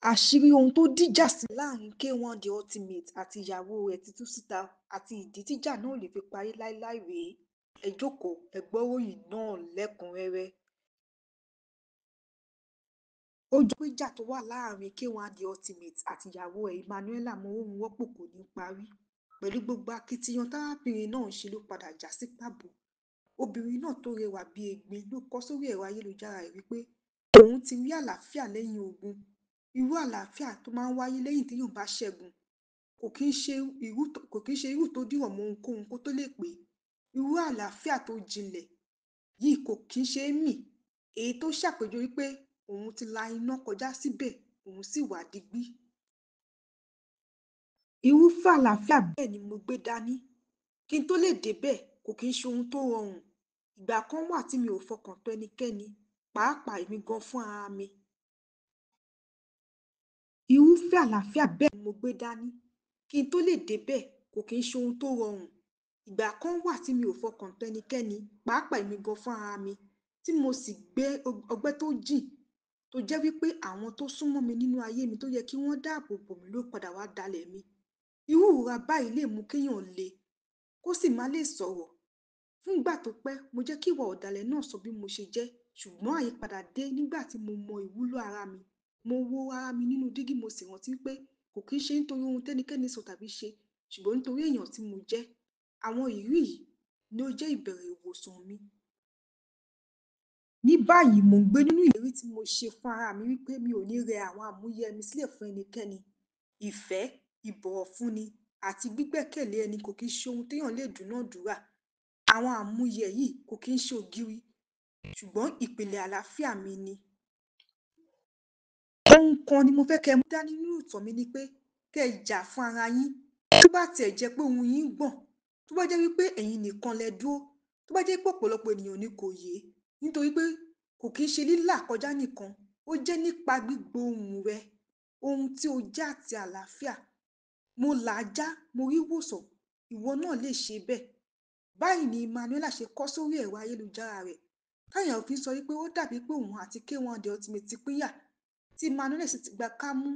Àṣírí ohun tó dìjà sílẹ̀ láàrin K1 De Ultimate àti ìyàwó rẹ̀ ti tú síta àti ìdí tíjà náà ò lè fi parí láéláé rèé. Ẹ jókòó, ẹ gbọ́ròyìn náà lẹ́kùn-ún-rẹ́rẹ́. Ó jọ pé ìjà tó wà láàrin K1 De Ultimate àti ìyàwó ẹ̀ Emmanuela Morohunfopo kò ní parí. Pẹ̀lú gbogbo akitiyan tárábìnrin náà ń ṣe ló padà já sí pàbó. Obìnrin náà tó rẹwà bíi egbin ló kọ sórí ẹ̀rọ ayélujára rẹ̀ wípé òun ti rí àlàáfíà lẹ́yìn ogun. Irú àlàáfíà tó máa ń wáyé lẹ́yìn téèyàn bá ṣẹ́gun. Kò kí ń ṣe irú tó dìrọ̀ mọ́ ohunkóhun kó tó lè pé. Irú àlàáfíà tó jinlẹ̀ yìí kò kí ń ṣe é mì. Èyí tó ṣàpèjúwe wípé òun ti la iná kọjá síbẹ̀, òun sì wà digbí. Irúfẹ́ àlàáfíà bẹ́ẹ̀ ni mo gbé dání. Kí n tó lè débẹ̀ kò kí ń ṣe ohun tó rọrùn. Ìgbà kan wà tí mi ò fọkàn tán ẹnikẹ́ni, pàápàá èmi gan fún ara mi. Irúfẹ́ àlàáfíà bẹ́ẹ̀ ni mo gbé dání. Kí n tó lè débẹ̀ kò kí ń ṣe ohun tó rọrùn. Ìgbà kan wà tí mi ò fọkàn tán ẹnikẹ́ni, pàápàá èmi gan fún ara mi, tí mo sì gbé ọgbẹ́ tó jìn tó jẹ́ wípé àwọn tó súnmọ́ mi nínú ayé mi tó yẹ kí wọ́n dáàbò bò mí ló padà wá dalẹ̀ mi. Irú ìrora báyìí lè mú kéèyàn le kó sì má lè sọ̀rọ̀. Fún ìgbà tó pẹ́, mo jẹ́ kí ìwà ọ̀dàlẹ̀ náà sọ bí mo ṣe jẹ́, ṣùgbọ́n àyípadà dé nígbà tí mo mọ ìwúlò ara mi. Mo wo ara mi nínú dígí, mo sì rántí pé kò kí ń ṣe nítorí ohun tẹ́nikẹ́ni sọ tàbí ṣe, ṣùgbọ́n nítorí èèyàn tí mo jẹ́. Àwọn ìrírí yìí ni ó jẹ́ ìbẹ̀rẹ̀ ìwòsàn mi. Ní báyìí, mò ń gbé nínú ìlérí tí mo ṣe fún ara mi wípé mi ò ní rẹ àwọn àmúyẹ mi sílẹ̀ fún ẹnikẹ́ni. Ìfẹ́, ìbọ̀wọ̀fúnni àti gbígbẹ́kẹ̀lé ẹni kò kí ń ṣe ohun téèyàn lè dúnàádúrà. Àwọn àmúyẹ yìí kò kí ń ṣe ògiri, ṣùgbọ́n ìpìlẹ̀ àlàáfíà mi ni. Ohun kan ni mo fẹ́ kẹ́ ẹ mú dání nínú ìtàn mi ni pé kẹ́ ẹ jà fún ara yín. Tó bá tiẹ̀ jẹ́ pé ohùn yín ń gbọ̀n, tó bá jẹ́ wípé ẹ̀yin nìkan lẹ dúró, tó bá jẹ́ pé ọ̀pọ̀lọpọ̀ ènìyàn ni kò yé, nítorí pé kò kí ń ṣe lílà kọjá nìkan, ó jẹ́ nípa gbígbóhùn rẹ, ohun tí o jẹ́ àti àlàáfíà. Mo là á já, mo rí ìwòsàn, ìwọ náà lè ṣe bẹ́ẹ̀. Báyìí ni Emmanuela ṣe kọ sórí ẹ̀rọ ayélujára rẹ̀. Táwọn fi ń sọ wípé ó dàbí pé òun àti K1 De Ultimate ti pínyà, tí Emmanuela sì ti gba kámú.